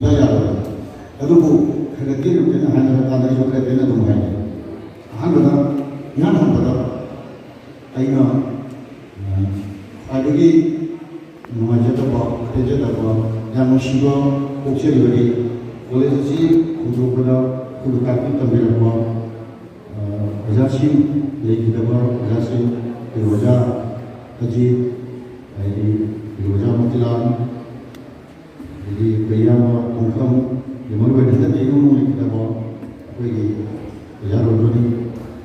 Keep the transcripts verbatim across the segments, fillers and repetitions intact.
ꯌꯥꯔꯣꯏ꯫ ꯑꯗꯨꯕꯨ ꯈꯔ ꯈꯔ ꯇꯦꯟꯅ ꯇꯦꯟꯅ ꯍꯥꯏꯅꯔꯀꯥꯟꯗ ꯑꯩꯁꯨ ꯈꯔ ꯇꯦꯟꯅ ꯑꯗꯨꯝ ꯍꯥꯏꯒꯦ꯫ ꯑꯍꯥꯟꯕꯗ, ꯏꯍꯥꯟ ꯍꯥꯟꯕꯗ ꯑꯩꯅ, ꯑ, ꯈ꯭ꯋꯥꯏꯗꯒꯤ ꯅꯨꯡꯉꯥꯏꯖꯗꯕ, ꯄꯦꯟꯖꯗꯕ, ꯌꯥꯝ ꯅꯨꯡꯁꯤꯕ ꯄꯣꯛꯆꯔꯤꯕꯗꯤ ꯀꯣꯂꯦꯖ ꯑꯁꯤ ꯍꯧꯗꯣꯛꯄꯗ ꯑꯩꯈꯣꯏꯕꯨ ꯇꯥꯛꯄꯤ ꯇꯝꯕꯤꯔꯛꯄ, ꯑ, ꯑꯣꯖꯥꯁꯤꯡ, ꯂꯩꯈꯤꯗꯕ ꯑꯣꯖꯥꯁꯤꯡ, ꯑꯩꯈꯣꯏ ꯑꯣꯖꯥ ꯑꯖꯤꯠ, ꯍꯥꯏꯗꯤ ꯑꯩꯈꯣꯏ ꯑꯣꯖꯥ ꯃꯣꯇꯤꯂꯥꯜ, ꯑꯗꯒꯤ ꯑꯩꯈꯣꯏ ꯏꯌꯥꯝꯕ ꯄꯨꯡꯀꯝ, ꯃꯔꯨ ꯑꯣꯏꯅ ꯍꯟꯗꯛꯀꯤ ꯏꯃꯨꯡ ꯂꯩꯈꯤꯗꯕ ꯑꯩꯈꯣꯏꯒꯤ ꯑꯣꯖꯥ ꯔꯣꯖꯣꯅꯤ꯫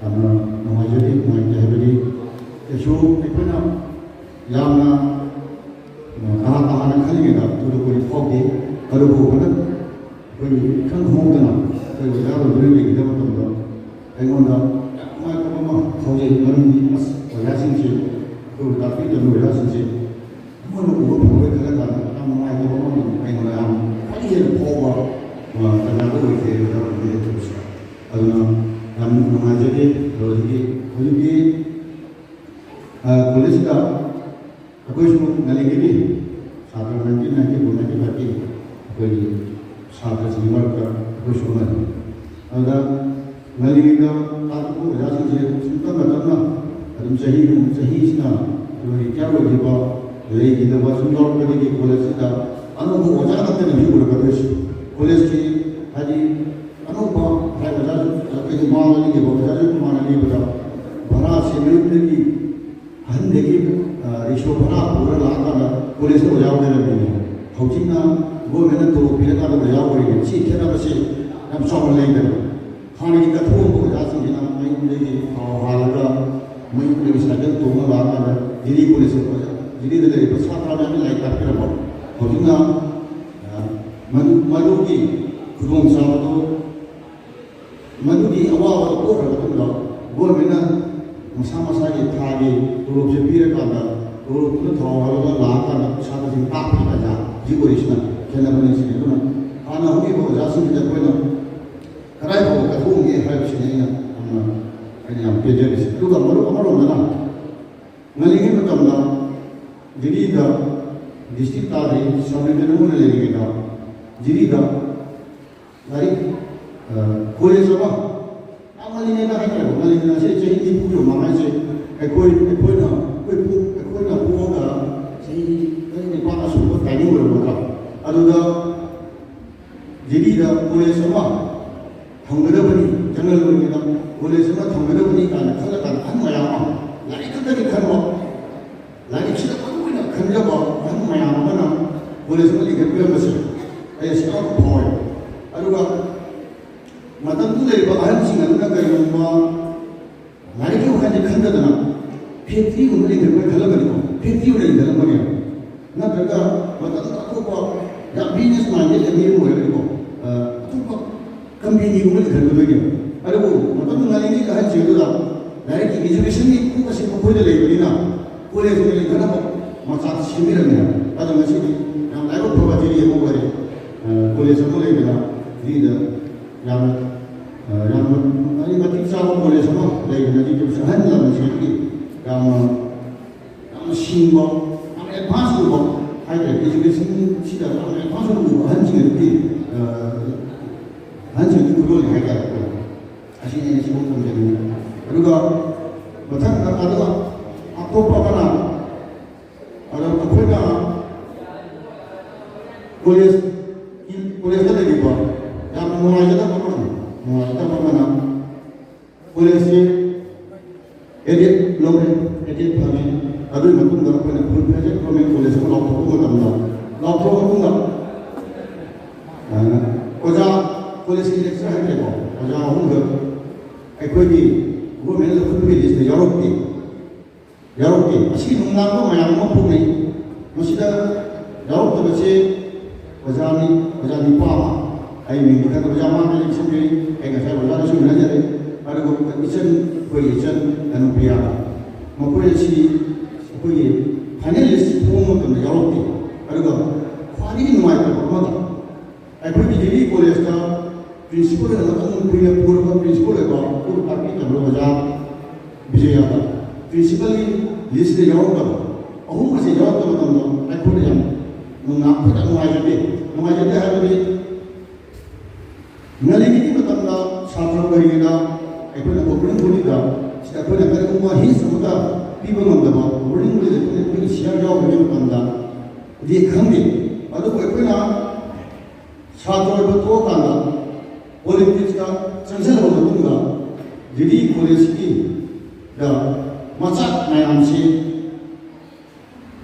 ꯌꯥꯝꯅ ꯅꯨꯡꯉꯥꯏꯖꯔꯤ, ꯅꯨꯡꯉꯥꯏꯇꯦ ꯍꯥꯏꯕꯗꯤ ꯀꯩꯁꯨ ꯑꯩꯈꯣꯏꯅ ꯌꯥꯝꯅ, ꯑ, ꯇꯍꯥ ꯇꯍꯥꯅ ꯈꯜꯂꯤꯉꯩꯗ ꯊꯣꯏꯗꯣꯛꯄꯗꯤ ꯐꯥꯎꯗꯦ꯫ ꯑꯗꯨꯕꯨ ꯍꯟꯗꯛ ꯑꯩꯈꯣꯏꯒꯤ ꯏꯈꯪ ꯈꯪꯍꯧꯗꯅ ꯑꯩꯈꯣꯏ ꯑꯣꯖꯥ ꯔꯣꯖꯣꯅꯤ ꯂꯩꯈꯤꯗꯕ ꯃꯇꯝꯗ ꯑꯩꯉꯣꯟꯗ ꯌꯥꯝ ꯅꯨꯡꯉꯥꯏꯇꯕ ꯑꯃ ꯐꯥꯎꯖꯩ꯫ ꯃꯔꯝꯗꯤ ꯑꯁ, ꯑꯣꯖꯥꯁꯤꯡꯁꯦ, ꯑꯩꯈꯣꯏꯕꯨ ꯇꯥꯛꯄꯤ ꯇꯝꯕꯤ ꯑꯣꯖꯥꯁꯤꯡꯁꯦ ꯑꯩꯉꯣꯟꯗ ꯎꯕ ꯐꯪꯂꯣꯏ ꯈꯜꯂ ꯀꯥꯟꯗ ꯌꯥꯝ ꯅꯨꯡꯉꯥꯏꯇꯕ ꯑꯃ ꯑꯗꯨꯝ ꯑꯩꯉꯣꯟꯗ ꯌꯥꯝ ꯈ꯭ꯋꯥꯏꯗꯒꯤ ꯍꯦꯟꯅ ꯐꯥꯎꯕ, ꯑ, ꯇꯟꯖꯥꯗꯨ ꯑꯣꯏꯈ꯭ꯔꯦ ꯑꯣꯖꯥ ꯔꯣꯖꯣꯅꯤ ꯂꯩꯇꯕꯁꯦ꯫ ꯑꯗꯨꯅ ꯌꯥꯝ ꯅꯨꯡꯉꯥꯏꯖꯗꯦ꯫ ꯑꯗꯨꯗꯒꯤ ꯍꯧꯖꯤꯛꯇꯤ, ꯑ, ꯀꯣꯂꯦꯖꯁꯤꯗ ꯑꯩꯈꯣꯏꯁꯨ ꯉꯜꯂꯤꯉꯩꯒꯤ ꯁꯥꯇ꯭ꯔ nineteen ninety-four ninety-five ꯀꯤ ꯑꯩꯈꯣꯏꯒꯤ ꯁꯥꯇ꯭ꯔꯁꯤꯡꯒꯤ ꯃꯔꯛꯇ ꯑꯩꯈꯣꯏꯁꯨ ꯑꯃꯅꯤ꯫ ꯑꯗꯨꯗ ꯉꯜꯂꯤꯉꯩꯗ ꯇꯥꯛꯄ ꯑꯣꯖꯥꯁꯤꯡꯁꯦ ꯁꯨꯝ ꯇꯞꯅ ꯇꯞꯅ ꯑꯗꯨꯝ ꯆꯍꯤ, ꯆꯍꯤꯁꯤꯅ ꯑꯩꯈꯣꯏ retire ꯑꯣꯏꯈꯤꯕ, ꯂꯩꯈꯤꯗꯕ ꯁꯨꯝ ꯌꯥꯎꯔꯛꯄꯗꯒꯤ ꯀꯣꯂꯦꯖꯁꯤꯗ ꯑꯅꯧꯕ ꯑꯣꯖꯥ ꯉꯥꯛꯇꯅꯤ ꯍꯧꯖꯤꯛ ꯑꯣꯏꯔꯛꯀꯗꯣꯏꯁꯦ꯫ ꯀꯣꯂꯦꯖꯀꯤ ꯍꯥꯏꯗꯤ ꯑꯅꯧꯕ ꯉꯁꯥꯏ ꯑꯣꯖꯥꯁꯨ ꯀꯩꯅꯣ ꯃꯃꯥꯡꯗ ꯂꯤꯈꯤꯕ ꯑꯣꯖꯥꯁꯨ ꯃꯃꯥꯡꯗ ꯂꯤꯕꯗ ꯚꯔꯥꯁꯦ ꯃꯌꯨꯝꯗꯒꯤ ꯑꯍꯟꯗꯒꯤ, ꯑ, ꯔꯤꯛꯁꯣ ꯚꯔꯥ ꯄꯨꯔ ꯂꯥꯛꯑꯀꯥꯟꯗ ꯀꯣꯂꯦꯖꯇ ꯑꯣꯖꯥ ꯑꯣꯏꯔꯝꯃꯤꯅꯦ꯫ ꯍꯧꯖꯤꯛꯅ ꯒꯣꯔꯃꯦꯟꯅ ꯇꯣꯂꯣꯞ ꯄꯤꯔꯀꯥꯟꯗ ꯑꯣꯖꯥ ꯑꯣꯏꯔꯤꯅꯦ꯫ ꯁꯤ ꯈꯦꯠꯅꯕꯁꯦ ꯌꯥꯝ ꯆꯥꯎꯅ ꯂꯩꯗꯅ꯫ ꯍꯥꯟꯅꯒꯤ ꯀꯠꯊꯣꯛꯑꯝꯕ ꯑꯣꯖꯥꯁꯤꯡꯁꯤꯅ ꯃꯌꯨꯝꯗꯒꯤ ꯊꯥꯎ ꯍꯥꯜꯂꯒ, ꯃꯌꯨꯝꯗꯒꯤ ꯁꯥꯏꯀꯜ ꯇꯣꯡꯉ ꯂꯥꯛꯑꯀꯥꯟꯗ ꯗꯤꯜꯂꯤ ꯀꯣꯂꯦꯖꯇ ꯑꯣꯖꯥ, ꯗꯤꯜꯂꯤꯗ ꯂꯩꯔꯤꯕ ꯁꯥꯇ꯭ꯔ ꯃꯌꯥꯝꯅ ꯂꯥꯏꯔꯤꯛ ꯇꯥꯛꯄꯤꯔꯝꯕ꯫ ꯍꯧꯖꯤꯛꯅ, ꯑ, ꯃꯗꯨ-, ꯃꯗꯨꯒꯤ ꯈꯨꯗꯣꯡꯆꯥꯕꯗꯣ ꯃꯗꯨꯒꯤ ꯑꯋꯥꯕꯗꯨ ꯀꯣꯛꯈ꯭ꯔ ꯃꯇꯨꯡꯗ ꯒꯣꯔꯃꯦꯟꯅ ꯃꯁꯥ ꯃꯁꯥꯒꯤ ꯊꯥꯒꯤ ꯇꯣꯂꯣꯞꯁꯦ ꯄꯤꯔꯀꯥꯟꯗ ꯇꯣꯂꯣꯞꯇꯨꯅ ꯊꯥꯎ ꯍꯥꯜꯂꯒ ꯂꯥꯛꯑꯀꯥꯟꯗ ꯁꯥꯇ꯭ꯔꯁꯤꯡ ꯇꯥꯛꯄꯒꯤ ꯇꯥꯟꯖꯥ ꯍꯧꯖꯤꯛ ꯑꯣꯏꯔꯤꯁꯤꯅ ꯈꯦꯠꯅꯕꯅꯤ ꯁꯤꯅꯤ꯫ ꯑꯗꯨꯅ ꯍꯥꯟꯅ ꯍꯧꯈꯤꯕ ꯑꯣꯖꯥꯁꯤꯡꯁꯤꯗ ꯑꯩꯈꯣꯏꯅ ꯀꯗꯥꯏ ꯐꯥꯎꯕ ꯀꯠꯊꯣꯛꯑꯝꯒꯦ ꯍꯥꯏꯕꯁꯤꯅꯤ ꯑꯩꯅ ꯌꯥꯝꯅ, ꯑꯩꯅ ꯌꯥꯝ ꯄꯦꯟꯖꯔꯤꯁꯦ꯫ ꯑꯗꯨꯒ ꯃꯔꯨꯞ ꯑꯃꯔꯣꯝꯗꯅ ꯉꯜꯂꯤꯉꯩ ꯃꯇꯝꯗ ꯗꯤꯜꯂꯤꯗ district ꯇꯥꯗ꯭ꯔꯤ, sub region ꯑꯣꯏꯅ ꯂꯩꯔꯤꯉꯩꯗ ꯖꯤꯔꯤꯗ ꯂꯥꯏꯔꯤꯛ, ꯀꯣꯂꯦꯖ ꯑꯃ ꯌꯥꯝ ꯉꯜꯂꯤꯉꯩꯗ ꯍꯥꯏꯇꯥꯔꯦꯀꯣ, ꯉꯜꯂꯤꯉꯩꯗ ꯁꯤ ꯆꯍꯤ ꯅꯤꯐꯨ ꯌꯧꯃ ꯍꯥꯏꯁꯦ, ꯑꯩꯈꯣꯏ ꯑꯩꯈꯣꯏꯅ ꯑꯩꯈꯣꯏ ꯄꯨ ꯑꯩꯈꯣꯏꯅ ꯄꯣꯛꯑꯒ ꯆꯍꯤ ꯇꯔꯦꯠ ꯅꯤꯄꯥꯜ ꯑꯁꯨꯕ ꯇꯥꯏꯃꯤꯡ ꯑꯣꯏꯔꯝꯒꯗ꯭ꯔꯥ? ꯑꯗꯨꯗ ꯖꯤꯔꯤꯗ ꯀꯣꯂꯦꯖ ꯑꯃ ꯊꯝꯒꯗꯕꯅꯤ, ꯖꯦꯅꯔꯦꯜ ꯑꯣꯏꯅ ꯀꯣꯂꯦꯖ ꯑꯃ ꯊꯝꯒꯗꯕꯅꯤ ꯀꯥꯏꯅ ꯈꯜꯂꯀꯥꯟꯗ ꯑꯍꯟ ꯃꯌꯥꯝ ꯑꯃ, ꯂꯥꯏꯔꯤꯛ ꯈꯛꯇꯒꯤ ꯈꯟꯕ, ꯂꯥꯏꯔꯤꯛꯁꯤꯗ ꯃꯔꯨ ꯑꯣꯏꯅ ꯈꯟꯖꯕ ꯑꯍꯟ ꯃꯌꯥꯝ ꯑꯃꯅ ꯀꯣꯂꯦꯖ ꯑꯃ ꯂꯤꯡꯈꯠꯄꯤꯔꯝꯕꯁꯦ ꯑꯩ ꯑꯁꯤ ꯌꯥꯝ ꯐꯥꯎꯋꯦ꯫ ꯑꯗꯨꯒ ꯃꯇꯝꯗꯨꯗ ꯂꯩꯔꯤꯕ ꯑꯍꯟꯁꯤꯡ ꯑꯗꯨꯅ ꯀꯔꯤꯒꯨꯝꯕ ꯂꯥꯏꯔꯤꯛꯀꯤ ꯋꯥꯈꯜꯁꯦ ꯈꯟꯗꯗꯅ ꯐꯦꯛꯇ꯭ꯔꯤꯒꯨꯝꯕ ꯂꯤꯡꯈꯠꯄ ꯈꯜꯂꯝꯕꯅꯤꯀꯣ, ꯐꯦꯛꯇ꯭ꯔꯤ ꯑꯣꯏꯅ ꯂꯤꯡꯈꯠꯂꯝꯕꯅꯦꯕ꯫ ꯅꯠꯇ꯭ꯔꯒ ꯃꯇꯝꯗ ꯑꯇꯣꯞꯄ ꯌꯥꯝ ꯕꯤꯖꯤꯅꯦꯁ ꯃꯥꯏꯟꯗꯦꯗ ꯃꯤ ꯑꯃ ꯑꯣꯏꯔꯒꯗꯤꯀꯣ, ꯑ, ꯑꯇꯣꯞꯄ ꯀꯝꯄꯦꯅꯤꯒꯨꯝꯕ ꯂꯤꯡꯈꯠꯀꯗꯣꯏꯅꯦꯕ꯫ ꯑꯗꯨꯕꯨ ꯃꯇꯝꯗꯨ ꯉꯜꯂꯤꯉꯩ ꯑꯍꯟꯁꯤꯡ ꯑꯗꯨꯗ ꯂꯥꯏꯔꯤꯛꯀꯤ ꯏꯖꯨꯀꯦꯁꯟꯒꯤ ꯀꯣꯛ ꯑꯁꯤ ꯃꯈꯣꯏꯗ ꯂꯩꯕꯅꯤꯅ ꯀꯣꯂꯦꯖ ꯑꯣꯏꯅ ꯂꯤꯡꯈꯠꯅꯕ ꯃꯆꯥꯛ ꯁꯦꯝꯕꯤꯔꯝꯃꯦ꯫ ꯑꯗꯣ ꯉꯁꯤꯗꯤ ꯌꯥꯝ ꯂꯥꯏꯕꯛ ꯐꯕ ꯖꯤꯔꯤ ꯑꯃ ꯑꯣꯏꯔꯦ꯫ ꯑ, ꯀꯣꯂꯦꯖ ꯑꯃ ꯂꯩꯕꯗ ꯖꯤꯔꯤꯗ ꯌꯥꯝꯅ, ꯑ, ꯌꯥꯝꯅ ꯃꯔꯤ ꯃꯇꯤꯛ ꯆꯥꯕ ꯀꯣꯂꯦꯖ ꯑꯃ ꯂꯩꯕꯗ ꯖꯤꯔꯤꯗꯁꯨ ꯑꯍꯟ ꯂꯃꯟꯁꯤꯡꯒꯤ ꯌꯥꯝꯅ ꯌꯥꯝꯅ ꯁꯤꯡꯕ, ꯌꯥꯝꯅ ꯑꯦꯗꯚꯥꯟꯁ ꯑꯣꯏꯕ ꯍꯥꯏꯇꯥꯔꯦ, ꯏꯖꯨꯀꯦꯁꯟꯁꯤꯗ ꯌꯥꯝꯅ ꯑꯦꯗꯚꯥꯟꯁ ꯑꯣꯏꯕ ꯑꯍꯟꯁꯤꯡ ꯑꯗꯨꯗꯤ, ꯑ, ꯑꯍꯟꯁꯤꯡ ꯑꯗꯨ ꯈꯨꯗꯣꯜꯅꯤ ꯍꯥꯏꯇꯥꯔꯦ꯫ ꯑꯁꯤꯅꯤ ꯑꯩꯅ ꯁꯤꯐꯥꯎ ꯊꯝꯖꯅꯤꯡꯉꯤ꯫ ꯑꯗꯨꯒ ꯃꯊꯪꯗ, ꯑꯗꯨꯒ ꯑꯇꯣꯞꯄ ꯑꯃꯅ, ꯑꯗꯣ ꯑꯩꯈꯣꯏꯅ ꯀꯣꯂꯦꯖ, ꯀꯣꯂꯦꯖꯇ ꯂꯩꯔꯤꯕ ꯌꯥꯝꯅ ꯅꯨꯡꯉꯥꯏꯖꯗꯕ ꯑꯃ, ꯅꯨꯡꯉꯥꯏꯖꯗꯕ ꯑꯃꯅ, ꯀꯣꯂꯦꯖꯁꯤ ꯑꯦꯗꯦꯠ ꯂꯧꯔꯦ, ꯑꯦꯗꯦꯠ ꯐꯪꯉꯦ꯫ ꯑꯗꯨꯒꯤ ꯃꯇꯨꯡꯗ ꯑꯩꯈꯣꯏꯅ ꯐꯨꯜ ꯐ꯭ꯂꯦꯖꯦꯗ ꯒꯣꯔꯃꯦꯟ ꯀꯣꯂꯦꯖ ꯑꯃ ꯂꯥꯎꯊꯣꯛꯄ ꯃꯇꯝꯗ, ꯂꯥꯎꯊꯣꯛꯑ ꯃꯇꯨꯡꯗ, ꯑ, ꯑꯣꯖꯥ, ꯀꯣꯂꯦꯖꯀꯤ ꯂꯦꯛꯆꯔ ꯍꯥꯏꯇꯥꯔꯦꯀꯣ, ꯑꯣꯖꯥ ꯑꯍꯨꯝꯈꯛ ꯑꯩꯈꯣꯏꯒꯤ ꯒꯣꯔꯃꯦꯟ ꯂꯧꯈꯠꯄꯒꯤ ꯂꯤꯁꯇ ꯌꯥꯎꯔꯛꯇꯦ꯫ ꯌꯥꯎꯔꯛꯇꯦ꯫ ꯑꯁꯤꯒꯤ ꯅꯨꯡꯅꯥꯡꯕ ꯃꯌꯥꯝ ꯑꯃ ꯐꯣꯡꯅꯩ꯫ ꯃꯁꯤꯗ ꯌꯥꯎꯔꯛꯇꯕꯁꯦ ꯑꯣꯖꯥꯅꯤ, ꯑꯣꯖꯥ ꯅꯤꯄꯥ ꯑꯃ, ꯑꯩ ꯃꯤꯡꯗꯤ ꯈꯪꯗꯦ, ꯑꯣꯖꯥ ꯃꯥꯅ ꯏꯁꯤꯟꯕꯤꯔꯤ, ꯑꯩ ꯉꯁꯥꯏ ꯑꯣꯖꯥꯗꯁꯨ ꯎꯅꯖꯔꯦ꯫ ꯑꯗꯨꯒ ꯏꯆꯟ, ꯑꯩꯈꯣꯏꯒꯤ ꯏꯆꯟ ꯀꯅꯨꯄꯤꯌꯥ, ꯃꯈꯣꯏ ꯑꯁꯤ ꯑꯩꯈꯣꯏꯒꯤ ꯐꯥꯏꯅꯦꯜ ꯂꯤꯁ ꯐꯣꯡꯕ ꯃꯇꯝꯗ ꯌꯥꯎꯔꯛꯇꯦ꯫ ꯑꯗꯨꯒ ꯈ꯭ꯋꯥꯏꯗꯒꯤ ꯅꯨꯡꯉꯥꯏꯇꯕ ꯑꯃꯗ, ꯑꯩꯈꯣꯏꯒꯤ ꯗꯤꯒ꯭ꯔꯤ ꯀꯣꯂꯦꯖꯇ ꯄ꯭ꯔꯤꯟꯁꯤꯄꯜ ꯑꯣꯏꯅ ꯃꯇꯝ ꯀꯨꯏꯅ ꯄꯨꯔꯕ ꯄ꯭ꯔꯤꯟꯁꯤꯄꯜ ꯑꯣꯏꯕ ꯒꯨꯔꯨ ꯇꯥꯛꯄꯤ ꯇꯝꯕ ꯑꯣꯖꯥ ꯕꯤꯖꯌꯥꯗ ꯄ꯭ꯔꯤꯟꯁꯤꯄꯜꯒꯤ ꯂꯤꯁꯇ ꯌꯥꯎꯔꯛꯇꯕ ꯑꯍꯨꯝ ꯑꯁꯤ ꯌꯥꯎꯔꯛꯇꯕ ꯃꯇꯝꯗ ꯑꯩꯈꯣꯏꯗ ꯌꯥꯝ ꯅꯨꯡꯉꯥꯏ-, ꯑꯩꯈꯣꯏꯗ ꯅꯨꯡꯉꯥꯏꯖꯗꯦ꯫ ꯅꯨꯡꯉꯥꯏꯖꯗꯦ ꯍꯥꯏꯕꯗꯤ ꯉꯜꯂꯤꯉꯩꯒꯤ ꯃꯇꯝꯗ ꯁꯥꯇ꯭ꯔ ꯑꯣꯏꯔꯤꯉꯩꯗ ꯑꯩꯈꯣꯏꯅ ꯒꯣꯕꯔꯅꯤꯡ ꯕꯣꯗꯤꯗ ꯁꯤꯗ ꯑꯩꯈꯣꯏꯅ ꯀꯔꯤꯒꯨꯝꯕ ꯍꯤꯟꯁ ꯑꯃꯠꯇ ꯄꯤꯕ ꯉꯝꯗꯕ, ꯒꯣꯕꯔꯅꯤꯡ ꯕꯣꯗꯤꯗ ꯑꯩꯈꯣꯏꯅ ꯑꯩꯈꯣꯏꯒꯤ ꯁꯤꯌꯥꯔ ꯌꯥꯎꯗ꯭ꯔꯤꯉꯩ ꯃꯇꯝꯗ ꯗꯤ ꯈꯪꯗꯦ꯫ ꯑꯗꯨꯕꯨ ꯑꯩꯈꯣꯏꯅ ꯁꯥꯇ꯭ꯔ ꯑꯣꯏꯕ ꯊꯣꯛꯑꯀꯥꯟꯗ ꯄꯣꯂꯤꯇꯤꯛꯁꯇ ꯆꯪꯁꯤꯜꯂꯕ ꯃꯇꯨꯡꯗ ꯗꯤ ꯗꯤ ꯀꯣꯂꯦꯖꯀꯤꯗ ꯃꯆꯥꯛ ꯃꯌꯥꯝꯁꯤ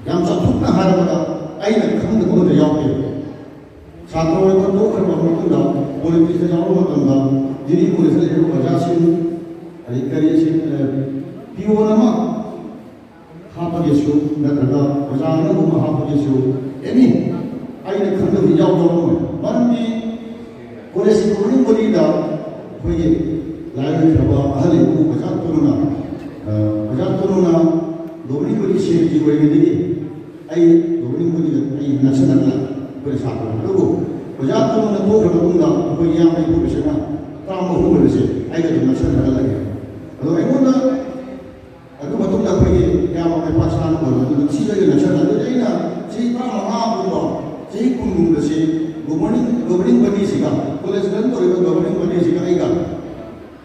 ꯌꯥꯝ ꯆꯥꯎꯊꯣꯛꯅ ꯍꯥꯏꯔꯕꯗ ꯑꯩꯅ ꯈꯪꯗꯕ ꯑꯃꯠꯇ ꯌꯥꯎꯗꯦ꯫ ꯁꯥꯇ꯭ꯔ ꯑꯣꯏꯕ ꯇꯣꯛꯈ꯭ꯔꯕ ꯃꯇꯨꯡꯗ ꯄꯣꯂꯤꯇꯤꯛꯁꯇ ꯌꯥꯎꯔꯕ ꯃꯇꯝꯗ ꯗꯤ ꯗꯤ ꯀꯣꯂꯦꯖꯇ ꯂꯩꯔꯤꯕ ꯑꯣꯖꯥꯁꯤꯡ, ꯑꯗꯩ ꯀꯔꯤꯁꯤꯡ, ꯄꯤꯌꯣꯟ ꯑꯃ ꯍꯥꯞꯄꯒꯦꯁꯨ ꯅꯠꯇ꯭ꯔꯒ ꯑꯣꯖꯥ ꯑꯅꯧꯕ ꯑꯃ ꯍꯥꯞꯄꯒꯦꯁꯨ, ꯑꯦꯅꯤ, ꯑꯩꯅ ꯈꯪꯗꯕ ꯌꯥꯎꯗꯕ ꯑꯣꯏ꯫ ꯃꯔꯝꯗꯤ ꯀꯣꯂꯦꯖꯀꯤ ꯒꯣꯕꯔꯅꯤꯡ ꯕꯣꯗꯤꯗ ꯑꯩꯈꯣꯏꯒꯤ ꯂꯥꯏ ꯑꯣꯏꯈ꯭ꯔꯕ ꯑꯍꯜ ꯏꯕꯨꯡ ꯑꯣꯖꯥ ꯇꯣꯅꯨꯅ, ꯑ, ꯑꯣꯖꯥ ꯇꯣꯅꯨꯅ ꯒꯣꯕꯔꯅꯤꯡ ꯕꯣꯗꯤ ꯁꯦꯀ꯭ꯔꯦꯇꯔꯤ ꯑꯣꯏꯔꯤꯉꯩꯗꯒꯤ ꯑꯩ ꯒꯣꯕꯔꯅꯤꯡ ꯕꯣꯗꯤꯗ ꯑꯩ ꯅꯛꯁꯤꯟꯅꯗꯅ ꯑꯩꯈꯣꯏꯅ ꯁꯥꯇ꯭ꯔ꯫ ꯑꯗꯨꯕꯨ ꯑꯣꯖꯥ ꯇꯣꯅꯨꯅ ꯇꯣꯛꯈ꯭ꯔ ꯃꯇꯨꯡꯗ ꯑꯩꯈꯣꯏ ꯏꯌꯥꯝꯕ ꯏꯕꯨꯡ ꯄ꯭ꯔꯦꯁꯤꯗꯦꯟꯅ ꯇꯔꯥꯃꯍꯨꯝ ꯑꯣꯏꯕꯁꯦ ꯑꯩꯒ ꯑꯗꯨꯝ ꯅꯛꯁꯤꯟꯅꯔꯒ ꯂꯩꯔꯦ꯫ ꯑꯗꯣ ꯑꯩꯉꯣꯟꯗ ꯑꯗꯨ ꯃꯇꯨꯡꯗ ꯑꯩꯈꯣꯏꯒꯤ ꯏꯌꯥꯝꯕ ꯃꯥꯏꯄꯥꯛꯁꯅꯥꯅ ꯑꯣꯏꯕ ꯑꯗꯨ ꯁꯤꯗꯒꯤ ꯅꯛꯁꯟꯅ ꯑꯗꯨꯗꯤ ꯑꯩꯅ ꯆꯍꯤ ꯇꯔꯥꯃꯉꯥꯒꯨꯝꯕ, ꯆꯍꯤ ꯀꯨꯟꯒꯨꯝꯕꯁꯤ ꯒꯣꯕꯔꯅꯤꯡ, ꯒꯣꯕꯔꯅꯤꯡ ꯕꯣꯗꯤꯁꯤꯒ, ꯀꯣꯂꯦꯖ ꯔꯟ ꯇꯧꯔꯤꯕ ꯒꯣꯕꯔꯅꯤꯡ ꯕꯣꯗꯤꯁꯤꯒ ꯑꯩꯒ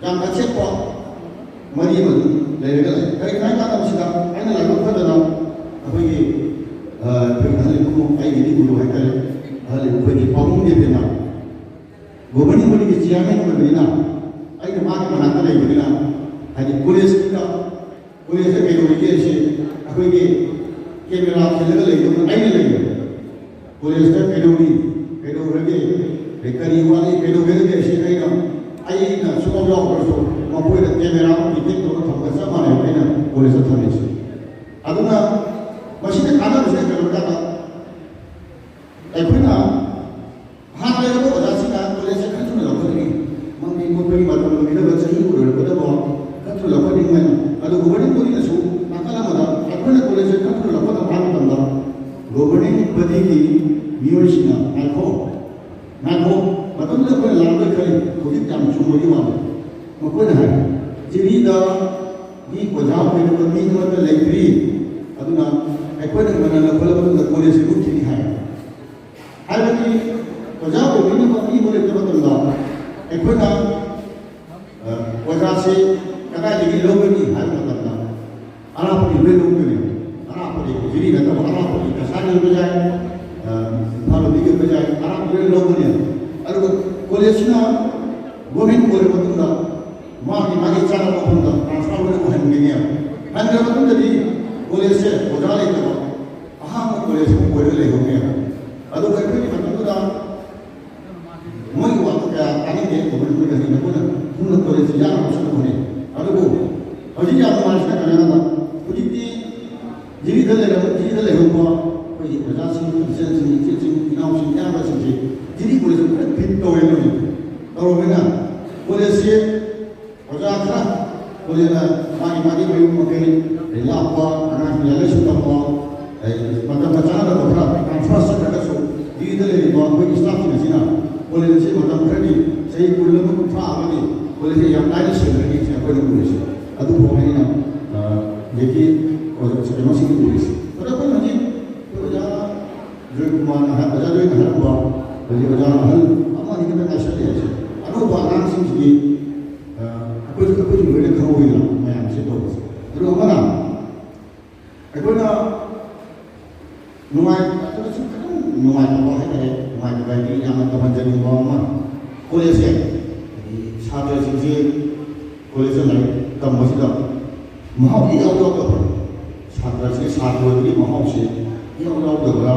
ꯌꯥꯝ ꯑꯆꯦꯠꯄ ꯃꯔꯤ ꯑꯃ ꯑꯗꯨꯝ ꯂꯩꯔꯒ ꯂꯩ꯫ ꯀꯔꯤꯒꯤꯅꯣ ꯍꯥꯏ ꯀꯥꯟꯗ ꯃꯁꯤꯗ ꯑꯩꯅ ꯂꯥꯏꯕꯛ ꯐꯗꯅ ꯑꯩꯈꯣꯏꯒꯤ, ꯑ, ꯑꯩꯈꯣꯏꯒꯤ ꯑꯍꯜ ꯏꯕꯨꯡꯉꯣ, ꯑꯩꯒꯤꯗꯤ ꯒꯨꯔꯨ ꯍꯥꯏꯇꯥꯔꯦ, ꯑꯍꯜ ꯏꯕꯨꯡ ꯑꯩꯈꯣꯏꯒꯤ ꯄꯥꯕꯨꯡ ꯗꯦꯕꯦꯟꯅ ꯒꯣꯕꯔꯅꯤꯡ ꯕꯣꯗꯤꯒꯤ ꯆꯤꯌꯥꯔꯃꯦꯟ ꯑꯣꯏꯕꯅꯤꯅ ꯑꯩꯅ ꯃꯥꯒꯤ ꯃꯅꯥꯛꯇ ꯂꯩꯕꯅꯤꯅ, ꯍꯥꯏꯗꯤ ꯀꯣꯂꯦꯖꯀꯤꯗ ꯀꯣꯂꯦꯖꯇ ꯀꯩꯗꯧꯔꯤꯒꯦ ꯁꯤ ꯑꯩꯈꯣꯏꯒꯤ ꯀꯦꯃꯦꯔꯥ ꯈꯤꯜꯂꯒ ꯂꯩꯗꯧꯅ ꯑꯩꯅ ꯂꯩꯌꯦ꯫ ꯀꯣꯂꯦꯖꯇ ꯀꯩꯗꯧꯔꯤ, ꯀꯩꯗꯧꯔꯒꯦ, ꯑꯗꯩ ꯀꯔꯤ ꯋꯥꯠꯂꯤ, ꯀꯩꯗꯧꯒꯗꯒꯦ ꯁꯤ ꯑꯩꯅ, ꯑꯩꯅ ꯁꯨꯡꯌꯥꯎ ꯌꯥꯎꯗ꯭ꯔꯁꯨ ꯃꯈꯣꯏꯗ ꯀꯦꯃꯦꯔꯥ ꯑꯃ ꯗꯤꯇꯦꯛ ꯇꯧꯔꯒ ꯊꯝꯕꯒ ꯆꯞ ꯃꯥꯟꯅꯩ ꯑꯩꯅ ꯀꯣꯂꯦꯖꯇ ꯊꯝꯃꯤꯁꯦ꯫ ꯑꯗꯨꯅ ꯃꯁꯤꯅ ꯀꯥꯟꯅꯕꯁꯦ ꯀꯩꯅꯣ ꯍꯥꯏ ꯀꯥꯟꯗ ꯑꯩꯈꯣꯏꯅ ꯍꯥꯟꯅ ꯂꯩꯔꯝꯕ ꯑꯣꯖꯥꯁꯤꯡꯅ ꯀꯣꯂꯦꯖꯁꯦ ꯈꯔ ꯊꯨꯅ ꯂꯧꯈꯠꯅꯤꯡꯉꯤ꯫ ꯃꯔꯝꯗꯤ ꯃꯈꯣꯏꯒꯤ ꯃꯇꯝ ꯂꯣꯏꯒꯗꯕ, ꯆꯍꯤ ꯂꯣꯏꯔꯛꯀꯗꯕ ꯈꯔ ꯊꯨꯅ ꯂꯧꯈꯠꯅꯤꯡꯕ ꯍꯥꯏꯅ꯫ ꯑꯗꯨ ꯒꯣꯕꯔꯅꯤꯡ ꯕꯣꯗꯤꯅꯁꯨ ꯅꯥꯀꯜ ꯑꯃꯗ ꯑꯩꯈꯣꯏꯅ ꯀꯣꯂꯦꯖꯁꯦ ꯈꯔ ꯊꯨꯅ ꯂꯧꯈꯠꯅꯕ ꯍꯥꯏꯕ ꯃꯇꯝꯗ ꯒꯣꯕꯔꯅꯤꯡ ꯕꯣꯗꯤꯒꯤ ꯃꯤꯑꯣꯏꯁꯤꯡꯅ ꯉꯥꯏꯈꯣ, ꯉꯥꯏꯈꯣ, ꯃꯇꯝꯗꯨꯗ ꯑꯩꯈꯣꯏꯅ ꯂꯥꯛꯂꯣꯏ ꯈꯜꯂꯤ, ꯍꯧꯖꯤꯛ ꯌꯥꯝ ꯆꯨꯝꯕꯒꯤ ꯋꯥꯅꯤ꯫ ꯃꯈꯣꯏꯅ ꯍꯥꯏ, ꯖꯤꯔꯤꯗ ꯃꯤ ꯑꯣꯖꯥ ꯑꯣꯏꯅꯕ ꯃꯤ ꯑꯃꯠꯇ ꯂꯩꯇ꯭ꯔꯤ, ꯑꯗꯨꯅ ꯑꯩꯈꯣꯏꯅ ꯉꯟꯅ ꯂꯧꯈꯠꯂꯕ ꯃꯇꯨꯡꯗ ꯀꯣꯂꯦꯖꯁꯤ ꯃꯨꯠꯈꯤꯅꯤ ꯍꯥꯏ꯫ ꯍꯥꯏꯕꯗꯤ ꯑꯣꯖꯥ ꯑꯣꯏꯕꯤꯅꯕ ꯃꯤ ꯑꯃ ꯂꯩꯇꯕ ꯃꯇꯝꯗ ꯑꯩꯈꯣꯏꯅ ꯑ, ꯑꯣꯖꯥꯁꯤ ꯀꯗꯥꯏꯗꯒꯤ ꯂꯧꯒꯅꯤ ꯍꯥꯏꯕ ꯃꯇꯝꯗ ꯑꯔꯥꯞꯄꯗꯒꯤ ꯂꯣꯏ ꯂꯧꯒꯅꯤ꯫ ꯑꯔꯥꯞꯄꯗꯒꯤ ꯖꯤꯔꯤ ꯅꯠꯇꯕ ꯑꯔꯥꯞꯄꯗꯒꯤ ꯀꯁꯥꯔ ꯑꯣꯏꯕ ꯌꯥꯏ, ꯑ, ꯏꯝꯐꯥꯜ ꯂꯣꯝꯗꯒꯤ ꯑꯣꯏꯕ ꯌꯥꯏ, ꯑꯔꯥꯞꯄꯗꯒꯤ ꯂꯣꯏ ꯂꯧꯒꯅꯤ꯫ ꯑꯗꯨꯒ ꯀꯣꯂꯦꯖꯁꯤꯅ ꯒꯣꯔꯃꯦꯟ ꯑꯣꯏꯔꯕ ꯃꯇꯨꯡꯗ ꯃꯥꯒꯤ ꯃꯥꯒꯤ ꯆꯥꯅꯕ ꯃꯐꯝꯗ ꯇ꯭ꯔꯥꯟꯁꯐꯔ ꯂꯣꯏꯅ ꯑꯣꯏꯍꯟꯒꯅꯤ꯫ ꯍꯟꯈ꯭ꯔ ꯃꯇꯨꯡꯗꯗꯤ ꯀꯣꯂꯦꯖꯁꯦ ꯑꯣꯖꯥ ꯂꯩꯇꯕ ꯑꯍꯥꯡꯕ ꯀꯣꯂꯦꯖ ꯑꯃ ꯑꯣꯏꯔꯒ ꯂꯩꯍꯧꯅꯦꯕ꯫ ꯑꯗꯨꯒ ꯑꯩꯈꯣꯏꯒꯤ ꯃꯇꯝꯗꯨꯗ ꯃꯣꯏꯒꯤ ꯋꯥꯗꯣ ꯀꯌꯥ ꯇꯥꯅꯤꯡꯗꯦ꯫ ꯇꯧꯕꯅꯤ ꯃꯣꯏꯒꯤ ꯍꯧꯖꯤꯛ ꯃꯈꯣꯏꯅ ꯄꯨꯟꯅ ꯀꯣꯂꯦꯖꯁꯤ ꯌꯥꯝꯅ ꯍꯣꯠꯅꯕ ꯍꯣꯠꯅꯩ꯫ ꯑꯗꯨꯕꯨ ꯍꯧꯖꯤꯛ ꯌꯥꯝ ꯅꯨꯡꯉꯥꯏꯔꯤꯁꯤꯅ ꯀꯔꯤꯅꯣ ꯍꯥꯏꯕꯗ ꯍꯧꯖꯤꯛꯇꯤ ꯖꯤꯔꯤꯗ ꯂꯩꯔꯕ ꯖꯤꯔꯤꯗ ꯂꯩꯍꯧꯕ ꯑꯩꯈꯣꯏꯒꯤ ꯑꯣꯖꯥꯁꯤꯡ, ꯏꯆꯟꯁꯤꯡ, ꯏꯆꯦꯁꯤꯡ, ꯏꯅꯥꯎꯁꯤꯡ, ꯏꯌꯥꯝꯕꯁꯤꯡꯁꯦ ꯖꯤꯔꯤ ꯀꯣꯂꯦꯖꯇ ꯂꯣꯏꯅ ꯐꯤꯠ ꯇꯧꯋꯦ ꯍꯧꯖꯤꯛ꯫ ꯇꯧꯔꯕꯅꯤꯅ ꯀꯣꯂꯦꯖꯁꯤ ꯑꯣꯖꯥ ꯈꯔ ꯀꯣꯂꯦꯖꯅ ꯃꯥꯒꯤ ꯃꯥꯒꯤ ꯃꯌꯨꯝ ꯃꯀꯩ, ꯑꯗꯩ ꯂꯥꯞꯄ ꯑꯉꯥꯡꯁꯤꯡ ꯂꯥꯏꯔꯤꯛ ꯂꯥꯏꯁꯨ ꯇꯝꯕ, ꯑꯗꯩ ꯃꯇꯝꯒ ꯆꯥꯟꯅꯗꯕ ꯈꯔ ꯇ꯭ꯔꯥꯟꯁꯐꯔ ꯆꯠꯈ꯭ꯔꯒꯁꯨ ꯖꯤꯔꯤꯗ ꯂꯩꯔꯤꯕ ꯑꯩꯈꯣꯏꯒꯤ ꯁ꯭ꯇꯥꯐꯁꯤꯡ ꯑꯁꯤꯅ ꯀꯣꯂꯦꯖ ꯑꯁꯤ ꯃꯇꯝ ꯈꯔꯗꯤ ꯆꯍꯤ ꯀꯨꯟ ꯑꯃ ꯀꯨꯟꯊ꯭ꯔꯥ ꯑꯃꯗꯤ ꯀꯣꯂꯦꯖꯁꯤ ꯌꯥꯝ ꯂꯥꯏꯅ ꯁꯦꯡꯅꯔꯅꯤ ꯁꯤꯅ ꯑꯩꯈꯣꯏꯅ ꯎꯔꯤꯁꯦ꯫ ꯑꯗꯨꯐꯥꯎ ꯑꯩꯅ, ꯑ, ꯍꯧꯖꯤꯛꯀꯤ ꯑꯣꯖꯥ ꯀꯩꯅꯣꯁꯤꯡ ꯎꯔꯤꯁꯦ꯫ ꯑꯗꯣ ꯑꯩꯈꯣꯏꯅ ꯍꯧꯖꯤꯛ ꯑꯣꯖꯥ ꯖꯣꯏꯀꯨꯃꯥꯔꯅ ꯍꯥꯏ-, ꯑꯣꯖꯥ ꯖꯣꯏꯅ ꯍꯥꯏꯔꯝꯕ, ꯍꯧꯖꯤꯛ ꯑꯣꯖꯥ ꯑꯍꯜ ꯑꯃ ꯑꯅꯤ ꯈꯛꯇ ꯉꯥꯏꯁꯜꯂꯛꯑꯦ ꯍꯥꯏꯁꯦ꯫ ꯑꯅꯧꯕ ꯑꯉꯥꯡꯁꯤꯡꯁꯤꯗꯤ, ꯑ, ꯑꯩꯈꯣꯏꯁꯨ, ꯑꯩꯈꯣꯏꯁꯨ ꯂꯣꯏꯅ ꯈꯪꯍꯧꯋꯤꯗꯅ ꯃꯌꯥꯝꯁꯦ ꯇꯧꯕꯁꯦ꯫ ꯑꯗꯨ ꯑꯃꯅ ꯑꯩꯈꯣꯏꯅ ꯅꯨꯡꯉꯥꯏ-, ꯑꯗꯨꯗꯁꯨ ꯈꯤꯇꯪ ꯅꯨꯡꯉꯥꯏꯇꯕ ꯍꯥꯏꯇꯥꯔꯦ, ꯅꯨꯡꯉꯥꯏꯇꯕ ꯍꯥꯏꯗꯤ ꯌꯥꯝꯅ ꯇꯧꯍꯟꯖꯅꯤꯡꯕ ꯑꯃ, ꯀꯣꯂꯦꯖꯁꯦ, ꯍꯥꯏꯗꯤ ꯁꯥꯇ꯭ꯔꯁꯤꯡꯁꯦ ꯀꯣꯂꯦꯖꯇ ꯂꯥꯏꯔꯤꯛ ꯇꯝꯕꯁꯤꯗ ꯃꯍꯥꯎ ꯏꯌꯥꯎ ꯌꯥꯎꯗꯕ, ꯁꯥꯇ꯭ꯔꯁꯦ ꯁꯥꯇ꯭ꯔ ꯑꯣꯏꯕꯒꯤ ꯃꯍꯥꯎꯁꯦ ꯏꯌꯥꯎ ꯌꯥꯎꯗꯕ꯭ꯔꯥ?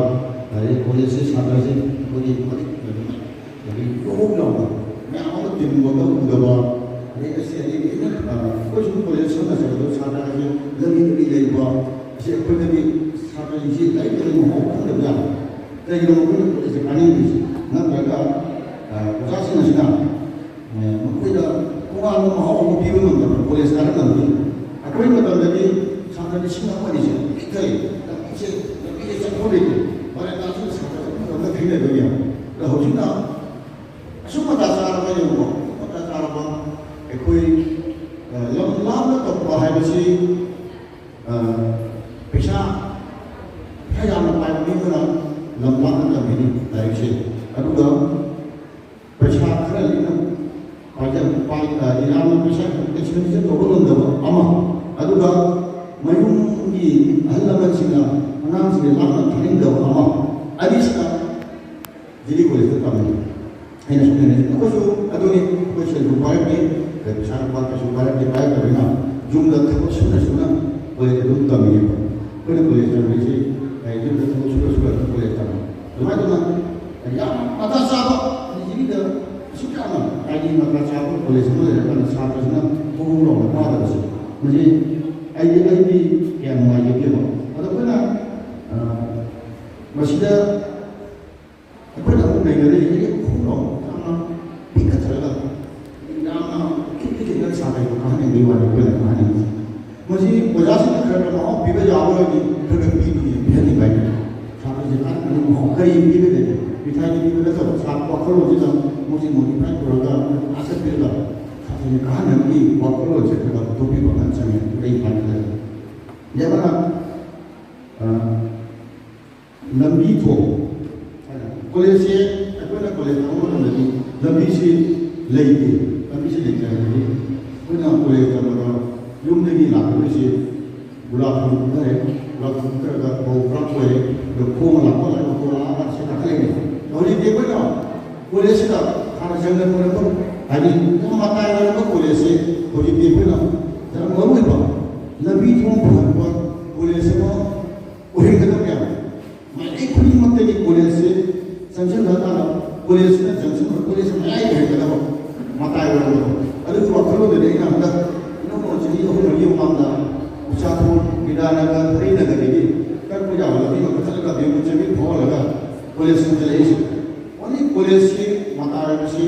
ꯑꯗꯩ ꯀꯣꯂꯦꯖꯁꯦ ꯁꯥꯇ꯭ꯔꯁꯦ ꯑꯩꯈꯣꯏꯒꯤ ꯃꯔꯤꯛ ꯑꯗꯒꯤ ꯌꯣꯛ ꯌꯥꯎꯕ ꯃꯌꯥꯝ ꯑꯃ ꯇꯤꯟꯕ ꯎꯗꯕ, ꯑꯗꯩ ꯑꯁꯤ ꯑꯗꯒꯤ ꯑꯩꯅ, ꯑ, ꯑꯩꯈꯣꯏ ꯁꯨꯝ ꯀꯣꯂꯦꯖ ꯁꯝꯅ ꯍꯥꯏꯔꯕꯗ ꯁꯥꯇ꯭ꯔ ꯍꯥꯏꯁꯦ ꯂꯝꯕꯤ ꯂꯝꯕꯤ ꯂꯩꯕ, ꯑꯁꯤ ꯑꯩꯈꯣꯏꯗꯗꯤ ꯁꯥꯇ꯭ꯔꯁꯤꯡꯁꯤ ꯂꯥꯏꯔꯤꯛ ꯇꯝꯕꯒꯤ ꯃꯍꯥꯎ ꯈꯪꯗꯕ ꯌꯥꯕ꯫ ꯀꯩꯒꯤꯅꯣ ꯑꯩꯈꯣꯏꯅ ꯀꯣꯂꯦꯖꯁꯦ ꯀꯥꯅꯤꯡꯗ꯭ꯔꯤꯁꯦ? ꯅꯠꯇ꯭ꯔꯒ, ꯑ, ꯑꯣꯖꯥꯁꯤꯡ ꯑꯁꯤꯅ, ꯑ, ꯃꯈꯣꯏꯗ ꯇꯣꯉꯥꯟꯕ ꯃꯍꯥꯎ ꯑꯃ ꯄꯤꯕ ꯉꯝꯗꯕ ꯀꯣꯂꯦꯖ ꯀꯥꯔꯛꯅꯕꯒꯤ? ꯑꯩꯈꯣꯏ ꯃꯇꯝꯗꯗꯤ ꯁꯥꯇ꯭ꯔ ꯂꯤꯁꯤꯡ ꯑꯃ ꯑꯅꯤꯁꯦ ꯄꯤꯛ ꯊꯜꯂꯤ꯫ ꯂꯝꯕꯤꯁꯦ, ꯂꯝꯕꯤꯁꯦ ꯆꯠꯐꯝ ꯂꯩꯇꯦ꯫ ꯃꯔꯛ ꯂꯥꯟꯁꯤꯗ ꯁꯥꯇ꯭ꯔ ꯑꯃꯈꯛꯇ ꯊꯦꯡꯅꯗꯣꯏꯅꯦꯕ꯫ ꯑꯗꯣ ꯍꯧꯖꯤꯛꯅ ꯑꯁꯨꯛ ꯃꯇꯥ ꯆꯥꯔꯕ ꯌꯦꯡꯉꯨꯀꯣ, ꯑꯁꯨꯛ ꯃꯇꯥ ꯆꯥꯔꯕ ꯑꯩꯈꯣꯏ, ꯑ, ꯂꯝ ꯂꯥꯞꯅ ꯇꯝꯕ ꯍꯥꯏꯕꯁꯤ, ꯑ, ꯄꯩꯁꯥ ꯈꯔ ꯌꯥꯝꯅ ꯄꯥꯏꯕ ꯃꯤ ꯑꯃꯅ ꯂꯝ ꯂꯥꯞꯅ ꯇꯝꯒꯅꯤ ꯂꯥꯏꯔꯤꯛ꯫ ꯄꯩꯁꯥ ꯈꯔ ꯂꯤꯛꯅ ꯄꯥꯏꯖ-, ꯄꯥꯏ-, ꯑ, ꯌꯥꯝꯅ ꯄꯩꯁꯥ expenditure ꯇꯧꯕ ꯉꯝꯗꯕ ꯑꯃ, ꯑꯗꯨꯒ ꯃꯌꯨꯝꯒꯤ ꯑꯍꯜ ꯂꯃꯟꯁꯤꯡꯅ ꯑꯉꯥꯡꯁꯤꯡꯁꯦ ꯂꯥꯞꯅ ꯊꯥꯅꯤꯡꯗꯕ ꯑꯃ, ꯑꯅꯤꯁꯤꯅ ꯖꯤ ꯗꯤ ꯀꯣꯂꯦꯖꯇ ꯇꯝꯃꯤ꯫ ꯑꯩꯅ ꯁꯨꯝ ꯍꯥꯏꯅꯤꯡꯉꯤ, ꯑꯩꯈꯣꯏꯁꯨ ꯑꯗꯨꯅꯤ, ꯑꯩꯈꯣꯏ ꯁꯦꯜ ꯊꯨꯝ ꯄꯥꯏꯔꯛꯇꯦ, ꯑꯗꯩ ꯄꯩꯁꯥ ꯅꯨꯄꯥ ꯀꯩꯁꯨ ꯄꯥꯏꯔꯛꯇꯦ, ꯄꯥꯏꯔꯛꯇꯕꯅꯤꯅ ꯌꯨꯝꯗ ꯊꯕꯛ ꯁꯨꯅ ꯁꯨꯅ ꯀꯣꯂꯦꯖ ꯑꯗꯨꯝ ꯇꯝꯃꯤꯑꯕ꯫ ꯑꯩꯈꯣꯏꯅ ꯀꯣꯂꯦꯖ ꯇꯝꯃꯤꯁꯤ, ꯑꯩ ꯌꯨꯝꯗ ꯊꯕꯛ ꯁꯨꯔ ꯁꯨꯔ ꯑꯗꯨꯝ ꯀꯣꯂꯦꯖ ꯇꯝꯃꯤ꯫ ꯑꯗꯨꯃꯥꯏꯅ ꯇꯧꯅ ꯌꯥꯝ ꯃꯊꯥ ꯆꯥꯕ, ꯄ꯭ꯔꯤꯊꯤꯕꯤꯗ ꯑꯁꯨꯛ ꯌꯥꯝꯅ ꯍꯥꯏꯗꯤ ꯃꯊꯥ ꯆꯥꯕ ꯀꯣꯂꯦꯖ ꯑꯃ ꯂꯩꯔꯀꯥꯟꯗ ꯁꯥꯇ꯭ꯔꯁꯤꯅ ꯃꯑꯣꯡ ꯂꯧꯅ ꯋꯥꯗꯕꯁꯦ, ꯃꯁꯤ ꯑꯩꯗꯤ, ꯑꯩꯗꯤ ꯀꯌꯥ ꯅꯨꯡꯉꯥꯏꯖꯗꯦꯕ꯫ ꯑꯗꯣ ꯑꯩꯈꯣꯏꯅ, ꯑ, ꯃꯁꯤꯗ ꯑꯩꯈꯣꯏꯅ ꯑꯃꯨꯛ ꯅꯩꯅꯔꯤꯁꯦ ꯍꯦꯛ ꯈꯣꯡꯅ ꯌꯥꯝꯅ ꯄꯤꯛꯈꯠꯆꯔꯒ ꯌꯥꯝꯅ ꯈꯤꯛ ꯈꯤꯛ ꯈꯤꯛꯅ ꯁꯥꯟꯅꯩꯕ ꯀꯥꯍꯟꯅꯤꯡꯕꯒꯤ ꯋꯥꯅꯤ ꯑꯩꯈꯣꯏꯅ ꯀꯥꯍꯟꯅꯤꯡꯉꯤꯁꯦ꯫ ꯃꯁꯤ ꯑꯣꯖꯥꯁꯤꯡꯅ ꯈꯔ ꯈꯔ ꯃꯍꯥꯎ ꯄꯤꯕ ꯌꯥꯕ ꯑꯣꯏꯔꯗꯤ ꯈꯔ ꯈꯔ ꯄꯤꯕꯒꯤ ꯄꯤꯍꯟꯅꯤꯡꯕ ꯍꯥꯏꯇꯥꯔꯦ꯫ ꯁꯥꯇ꯭ꯔꯁꯤꯡ ꯀꯥꯍꯟꯅꯤꯡꯕꯒꯤ ꯃꯍꯥꯎ ꯀꯔꯤ ꯄꯤꯒꯗꯒꯦ? ꯃꯤꯊꯥꯏꯗꯤ ꯄꯤꯕ ꯅꯠꯇꯕ ꯁꯥ-, ꯋꯥꯈꯜꯂꯣꯟꯁꯤꯗ ꯃꯣꯏꯁꯤ ꯃꯣꯗꯤꯐꯥꯏ ꯇꯧꯔꯒ ꯃꯣꯏ ꯑꯥꯁꯛ ꯄꯤꯔꯒ ꯁꯥꯇ꯭ꯔꯁꯤꯡ ꯀꯥꯍꯟꯅꯕꯒꯤ ꯋꯥꯈꯜꯂꯣꯟꯁꯦ ꯈꯔ ꯈꯔ ꯄꯨꯊꯣꯛꯄꯤꯕ ꯑꯃ ꯆꯪꯉꯦ ꯑꯩ ꯈꯟꯕꯗ꯫ ꯌꯥꯝꯅ, ꯑ, ꯂꯝꯕꯤ ꯊꯣꯡ꯫ ꯀꯣꯂꯦꯖꯁꯦ ꯑꯩꯈꯣꯏꯅ ꯀꯣꯂꯦꯖ ꯇꯝꯕ ꯃꯇꯝꯗꯗꯤ ꯂꯝꯕꯤꯁꯤ ꯂꯩꯇꯦ꯫ ꯂꯝꯕꯤꯁꯤ ꯂꯩꯇ꯭ꯔꯕꯗꯤ ꯑꯩꯈꯣꯏꯅ ꯀꯣꯂꯦꯖ ꯇꯝꯕꯗ ꯌꯨꯝꯗꯒꯤ ꯂꯥꯛꯀꯗꯣꯏꯁꯦ ꯒꯨꯂꯥꯞ ꯐꯨꯜ ꯀꯨꯝꯊꯔꯦ, ꯒꯨꯂꯥꯞ ꯐꯨꯜ ꯀꯨꯝꯊꯔꯒ ꯕꯧ ꯄꯨꯔꯥ ꯀꯣꯏꯔꯦ, ꯑꯗꯣ ꯈꯣꯡꯅ ꯂꯥꯛꯄ ꯂꯥꯛꯄ ꯈꯣꯡ ꯂꯥꯛꯑꯒ ꯁꯤ ꯀꯥꯈꯠꯂꯛꯏꯅꯦ꯫ ꯍꯧꯖꯤꯛꯇꯤ ꯑꯩꯈꯣꯏꯅ ꯀꯣꯂꯦꯖꯁꯤꯗ ꯍꯥꯟꯅ ꯆꯪꯗꯅ ꯀꯣꯏꯔꯛꯄ, ꯍꯥꯏꯗꯤ ꯌꯥꯝ ꯃꯇꯥꯏ ꯑꯣꯏꯔꯕ ꯀꯣꯂꯦꯖꯁꯦ ꯍꯧꯖꯤꯛꯇꯤ ꯑꯩꯈꯣꯏꯅ ꯌꯥꯝ ꯃꯔꯨ ꯑꯣꯏꯕ ꯂꯝꯕꯤ ꯊꯣꯡ ꯐꯍꯟꯕ ꯀꯣꯂꯦꯖ ꯑꯃ ꯑꯣꯏꯍꯟꯒꯗꯕꯅꯦ꯫ ꯃꯥꯏꯀꯩ ꯈꯨꯗꯤꯡꯃꯛꯇꯒꯤ ꯀꯣꯂꯦꯖꯁꯦ ꯆꯪꯁꯤꯟꯕ ꯍꯥꯏꯇꯥꯔꯦ, ꯀꯣꯂꯦꯖꯁꯤꯅ ꯖꯪꯁꯟ, ꯀꯣꯂꯦꯖ ꯃꯌꯥꯏ ꯑꯣꯏꯍꯟꯒꯗꯕ ꯃꯇꯥꯏ ꯑꯣꯏꯔꯝꯕꯗꯣ꯫ ꯑꯗꯨꯒꯤ ꯋꯥꯈꯜꯂꯣꯟꯗꯨꯅꯤ ꯑꯩꯅ ꯍꯟꯗꯛ ꯏꯅꯧ ꯅꯧꯅ ꯆꯍꯤ ꯑꯍꯨꯝ ꯃꯔꯤꯒꯤ ꯃꯃꯥꯡꯗ ꯎꯆꯥꯊꯣꯡ, ꯕꯤꯗ꯭ꯌꯥꯅꯒꯔ, ꯍꯔꯤꯅꯒꯔꯗꯒꯤ ꯀꯛꯄ ꯌꯥꯕ ꯂꯝꯕꯤ ꯑꯃ ꯀꯛꯊꯠꯂꯒ ꯕꯦꯝꯕꯨ ꯆꯕꯤ ꯐꯥꯎꯍꯜꯂꯒ ꯀꯣꯂꯦꯖ ꯆꯪꯁꯤꯜꯂꯛꯏꯁꯦ꯫ ꯑꯣꯟꯂꯤ ꯀꯣꯂꯦꯖꯁꯤ ꯃꯇꯥꯏ ꯑꯣꯏꯕꯁꯤ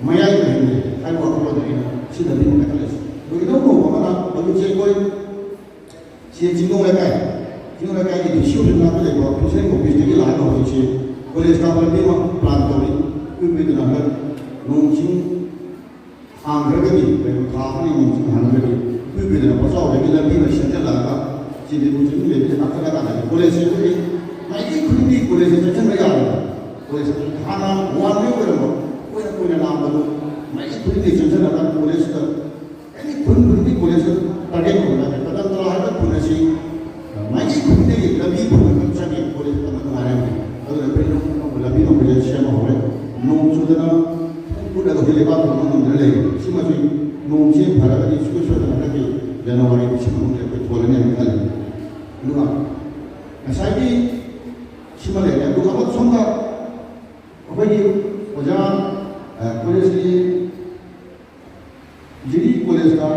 ꯃꯌꯥꯏ ꯑꯣꯏꯍꯟꯒꯦ ꯍꯥꯏꯕ ꯋꯥꯈꯜꯂꯣꯟꯗꯨꯅꯤ ꯑꯩꯅ ꯁꯤ ꯂꯝꯕꯤ ꯑꯃ ꯀꯛꯊꯠꯂꯛꯏꯁꯦ꯫ ꯑꯗꯨꯒ ꯏꯅꯧ ꯅꯧꯕ ꯑꯃꯅ ꯍꯧꯖꯤꯛꯁꯦ ꯑꯩꯈꯣꯏ ꯁꯤ ꯆꯤꯡꯗꯣꯡ ꯂꯩꯀꯥꯏ, ꯆꯤꯡꯗꯣꯡ ꯂꯩꯀꯥꯏꯒꯤ ꯗꯤ ꯁꯤ ꯑꯣꯐꯤꯁ ꯃꯅꯥꯛꯇ ꯂꯩꯕ ꯄ꯭ꯔꯤꯟꯁꯤꯄꯥꯜ ꯑꯣꯐꯤꯁꯇꯒꯤ ꯂꯥꯛꯑꯒ ꯍꯧꯖꯤꯛꯁꯦ ꯀꯣꯂꯦꯖ ꯀꯥꯕ ꯂꯝꯕꯤ ꯑꯃ ꯄ꯭ꯂꯥꯟ ꯇꯧꯔꯤ꯫ ꯏꯀꯨꯏ ꯀꯨꯏꯗꯅ ꯍꯟꯗꯛ ꯅꯣꯡ ꯆꯤꯡ ꯍꯥꯡꯈ꯭ꯔꯒꯗꯤ, ꯀꯩꯅꯣ, ꯊꯥ ꯑꯃꯅꯤ ꯅꯣꯡ ꯆꯤꯡ ꯍꯥꯡꯈ꯭ꯔꯒꯗꯤ ꯏꯀꯨꯏ ꯀꯨꯏꯗꯅ ꯄꯣꯠꯆꯥꯎꯗꯒꯤ ꯂꯝꯕꯤ ꯑꯃ ꯁꯦꯝꯖꯤꯜꯂꯒ ꯆꯤꯡꯗꯤ ꯅꯣꯡ ꯆꯤꯡ ꯂꯩꯕꯁꯦ ꯀꯥꯈꯠꯂꯀꯥꯟꯗꯗꯤ ꯀꯣꯂꯦꯖꯁꯦ ꯑꯩꯈꯣꯏꯒꯤ ꯃꯥꯏꯀꯩ ꯈꯨꯗꯤꯡꯒꯤ ꯀꯣꯂꯦꯖꯁꯦ ꯆꯠꯁꯤꯟꯕ ꯌꯥꯔꯦꯕ꯫ ꯀꯣꯂꯦꯖ ꯍꯥꯟꯅ ꯋꯥꯟ ꯋꯦ ꯑꯣꯏꯔꯝꯕ, ꯑꯩꯈꯣꯏꯅ ꯑꯣꯏꯅ ꯂꯥꯛꯄꯗꯨ ꯃꯥꯏꯀꯩ ꯈꯨꯗꯤꯡꯗꯒꯤ ꯆꯪꯁꯤꯜꯂꯒ ꯀꯣꯂꯦꯖꯇ ꯑꯦꯅꯤ ꯈꯨꯟ ꯈꯨꯗꯤꯡꯒꯤ ꯀꯣꯂꯦꯖꯇ ꯇꯥꯔꯒꯦꯠ ꯑꯣꯏꯅ ꯀꯗꯝ ꯇꯔꯥ ꯍꯥꯏꯕ ꯈꯨꯟ ꯑꯁꯤ ꯃꯥꯏꯀꯩ ꯈꯨꯗꯤꯡꯗꯒꯤ ꯂꯝꯕꯤ ꯐꯪꯅ ꯑꯗꯨꯝ ꯆꯪꯉꯦ꯫ ꯀꯣꯂꯦꯖ ꯇꯝꯕ ꯅꯨꯡꯉꯥꯏꯔꯦ꯫ ꯑꯗꯨꯅ ꯑꯩꯈꯣꯏ ꯂꯝꯕꯤ ꯅꯣꯡ ꯀꯣꯂꯦꯖ ꯁꯦꯝꯕ ꯍꯧꯔꯦ꯫ ꯅꯣꯡ ꯆꯨꯗꯅ ꯀꯨꯠꯂꯒ ꯍꯧꯖꯤꯛ ꯂꯩꯕꯥꯛ ꯊꯣꯡꯕ ꯉꯝꯗꯅ ꯂꯩꯔꯦ꯫ ꯁꯤꯃꯁꯨ ꯅꯣꯡꯁꯤ ꯐꯔꯒꯗꯤ ꯁꯨꯡꯁꯣꯏ ꯁꯣꯏꯗꯅ ꯍꯟꯗꯛꯀꯤ ꯖꯅꯋꯥꯔꯤ ꯂꯤꯁꯤꯡ ꯑꯍꯨꯝꯁꯦ ꯑꯩꯈꯣꯏ ꯊꯣꯜꯂꯅꯤ ꯍꯥꯏꯅ ꯈꯜꯂꯤ꯫ ꯑꯗꯨꯒ ꯉꯁꯥꯏꯒꯤ ꯁꯤꯃ ꯂꯩꯔꯦ꯫ ꯑꯗꯨꯒ ꯑꯃ ꯁꯣꯝꯗ ꯑꯩꯈꯣꯏꯒꯤ ꯑꯣꯖꯥ ꯀꯣꯂꯦꯖꯀꯤ ꯖꯤꯔꯤ ꯀꯣꯂꯦꯖꯇ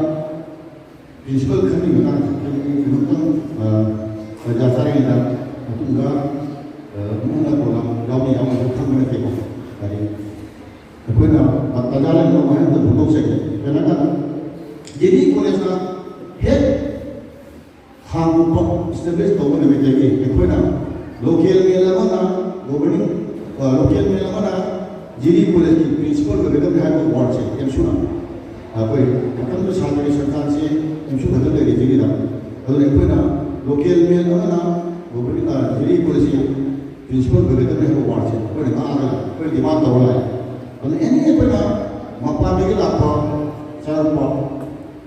ꯄ꯭ꯔꯤꯟꯁꯤꯄꯜ ꯈꯟꯕꯒꯤ ꯃꯇꯥꯡꯁꯦ ꯑꯩꯈꯣꯏꯒꯤ ꯀꯩꯅꯣꯝꯇꯪ ꯄ꯭ꯔꯖꯥ ꯆꯥꯔꯤꯉꯩꯗ ꯃꯇꯨꯡꯗ ꯃꯨꯟꯅ ꯀꯣꯟꯅ ꯌꯥꯎꯅꯤ ꯌꯥꯎꯅꯕ ꯈꯪꯕ ꯅꯠꯇꯦꯀꯣ꯫ ꯍꯥꯏꯗꯤ ꯑꯩꯈꯣꯏꯅ ꯄ꯭ꯔꯖꯥ ꯂꯩꯅꯕ ꯋꯥꯍꯩ ꯑꯃꯇ ꯐꯣꯡꯗꯣꯛꯆꯒꯦ꯫ ꯀꯩꯅꯣ ꯍꯥꯏꯀꯥꯟꯗ ꯖꯤꯔꯤ ꯀꯣꯂꯦꯖꯅ ꯍꯦꯛ ꯍꯥꯡꯗꯣꯛꯄ ꯏꯁꯇꯦꯕ꯭ꯂꯤꯁ ꯇꯧꯕ ꯅꯨꯃꯤꯠꯇꯒꯤ ꯑꯩꯈꯣꯏꯅ ꯂꯣꯀꯦꯜ ꯃꯦꯟ ꯑꯃꯅ ꯒꯣꯕꯔꯅꯤꯡ ꯂꯣꯀꯦꯜ ꯃꯦꯟ ꯑꯃꯅ ꯖꯤꯔꯤ ꯀꯣꯂꯦꯖꯀꯤ ꯄ꯭ꯔꯤꯟꯁꯤꯄꯜ ꯑꯣꯏꯒꯗꯕꯅꯤ ꯍꯥꯏꯕ ꯋꯥꯔꯗꯁꯦ ꯑꯦꯝꯁꯨꯅ ꯑꯩꯈꯣꯏ ꯃꯇꯝꯗꯨ ꯁꯥꯇ꯭ꯔꯒꯤ ꯁꯪꯁꯊꯥꯟꯁꯤ ꯑꯦꯝꯁꯨ ꯈꯛꯇ ꯂꯩꯔꯦ ꯖꯤꯔꯤꯗ꯫ ꯑꯗꯨꯅ ꯑꯩꯈꯣꯏꯅ ꯂꯣꯀꯦꯜ ꯃꯦꯟ ꯑꯃꯅ ꯒꯣꯕꯔꯅꯤꯡ ꯖꯤꯔꯤ ꯀꯣꯂꯦꯖꯀꯤ ꯄ꯭ꯔꯤꯟꯁꯤꯄꯜ ꯑꯣꯏꯒꯗꯕꯅꯤ ꯍꯥꯏꯕ ꯋꯥꯔꯗꯁꯦ ꯑꯩꯈꯣꯏꯅ ꯉꯥꯡꯉꯒ ꯑꯩꯈꯣꯏ ꯗꯤꯃꯥꯟ ꯇꯧꯔ ꯂꯥꯛꯑꯦ꯫ ꯑꯗꯨꯅ ꯑꯦꯅꯤ ꯑꯩꯈꯣꯏꯅ ꯃꯄꯥꯟꯗꯒꯤ ꯂꯥꯛꯄ ꯆꯪꯉꯛꯄ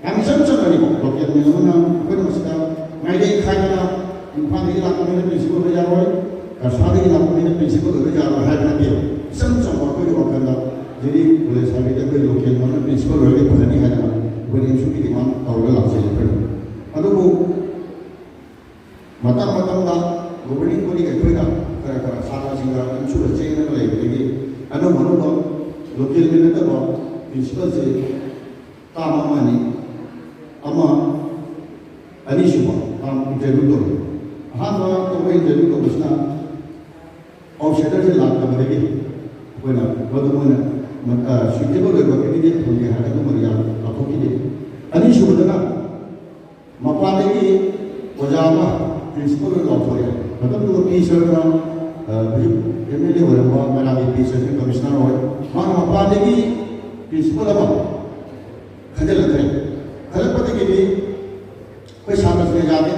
ꯌꯥꯝ ꯏꯆꯝ ꯆꯝꯕꯅꯤꯀꯣ꯫ ꯂꯣꯀꯦꯜ ꯃꯦꯟ ꯑꯃꯅ ꯑꯩꯈꯣꯏꯅ ꯃꯁꯤꯗ ꯃꯥꯏꯀꯩ ꯈꯥꯏꯗꯅ ꯏꯝꯐꯥꯜꯗꯒꯤ ꯂꯥꯛꯄ ꯃꯤꯅ ꯄ꯭ꯔꯤꯟꯁꯤꯄꯜ ꯑꯣꯏꯕ ꯌꯥꯔꯣꯏ, ꯀꯁꯥꯔꯗꯒꯤ ꯂꯥꯛꯄ ꯃꯤꯅ ꯄ꯭ꯔꯤꯟꯁꯤꯄꯜ ꯑꯣꯏꯕ ꯌꯥꯔꯣꯏ ꯍꯥꯏꯕ ꯅꯠꯇꯦ꯫ ꯏꯆꯝ ꯆꯝꯕ ꯑꯩꯈꯣꯏꯒꯤ ꯋꯥꯈꯜꯗ ꯖꯤꯔꯤ ꯀꯣꯂꯦꯖ ꯍꯥꯏꯕꯗꯤ ꯑꯩꯈꯣꯏ ꯂꯣꯀꯦꯜ ꯑꯃꯅ ꯄ꯭ꯔꯤꯟꯁꯤꯄꯜ ꯑꯣꯏꯔꯒꯗꯤ ꯐꯖꯅꯤ ꯍꯥꯏꯗꯅ ꯑꯩꯈꯣꯏꯅ ꯑꯦꯝꯁꯨꯒꯤ ꯗꯤꯃꯥꯟ ꯇꯧꯔꯒ ꯂꯥꯛꯆꯩ ꯑꯩꯈꯣꯏꯅ꯫ ꯑꯗꯨꯕꯨ ꯃꯇꯝ ꯃꯇꯝꯗ ꯒꯣꯕꯔꯅꯤꯡ ꯕꯣꯗꯤ ꯑꯩꯈꯣꯏꯅ ꯈꯔ ꯈꯔ ꯁꯥꯇ꯭ꯔꯁꯤꯡꯒ ꯑꯦꯝꯁꯨꯒ ꯆꯦꯟꯅꯕ ꯂꯩꯕꯗꯒꯤ ꯑꯅꯧ ꯑꯅꯧꯕ ꯂꯣꯀꯦꯜꯒꯤ ꯅꯠꯇꯕ ꯄ꯭ꯔꯤꯟꯁꯤꯄꯜꯁꯦ ꯇꯥꯝ ꯑꯃ ꯑꯅꯤ ꯑꯃ ꯑꯅꯤꯁꯨꯕ ꯇꯥꯝ ꯏꯟꯇꯔꯚ꯭ꯌꯨ ꯇꯧꯔꯦ꯫ ꯑꯍꯥꯟꯕ ꯇꯧꯕ ꯏꯟꯇꯔꯚ꯭ꯌꯨ ꯇꯧꯕꯁꯤꯅ ꯑꯥꯎꯠꯁꯥꯏꯗꯔꯁꯦ ꯂꯥꯛꯇꯕꯗꯒꯤ ꯑꯩꯈꯣꯏꯅ ꯃꯗꯨ ꯃꯣꯏꯅ ꯁꯨꯏꯇꯦꯕꯜ ꯑꯣꯏꯕ ꯀꯦꯟꯗꯤꯗꯦꯠ ꯐꯪꯗꯦ ꯍꯥꯏꯔꯒ ꯑꯗꯨꯝꯕꯗꯤ ꯌꯥꯝ ꯂꯥꯎꯊꯣꯛꯈꯤꯗꯦ꯫ ꯑꯅꯤꯁꯨꯕꯗꯅ ꯃꯄꯥꯟꯗꯒꯤ ꯑꯣꯖꯥ ꯑꯃ ꯄ꯭ꯔꯤꯟꯁꯤꯄꯜ ꯑꯣꯏꯅ ꯂꯥꯎꯊꯣꯔꯛꯑꯦ꯫ ꯃꯇꯝꯗꯨꯗ ꯄꯤ ꯁꯔꯅ ꯍꯧꯖꯤꯛ ꯑꯦꯝ ꯑꯦꯜ ꯑꯦ ꯑꯣꯏꯔꯝꯕ ꯃꯩꯔꯥꯒꯤ ꯄꯤ ꯁꯔꯅ ꯀꯃꯤꯁꯅꯔ ꯑꯣꯏ꯫ ꯃꯥꯅ ꯃꯄꯥꯟꯗꯒꯤ ꯄ꯭ꯔꯤꯟꯁꯤꯄꯜ ꯑꯃ ꯈꯟꯖꯤꯜꯂꯛꯈ꯭ꯔꯦ꯫ ꯈꯜꯂꯛꯄꯗꯒꯤꯗꯤ ꯑꯩꯈꯣꯏ ꯁꯥꯇ꯭ꯔꯁꯤꯡꯅ ꯌꯥꯗꯦ,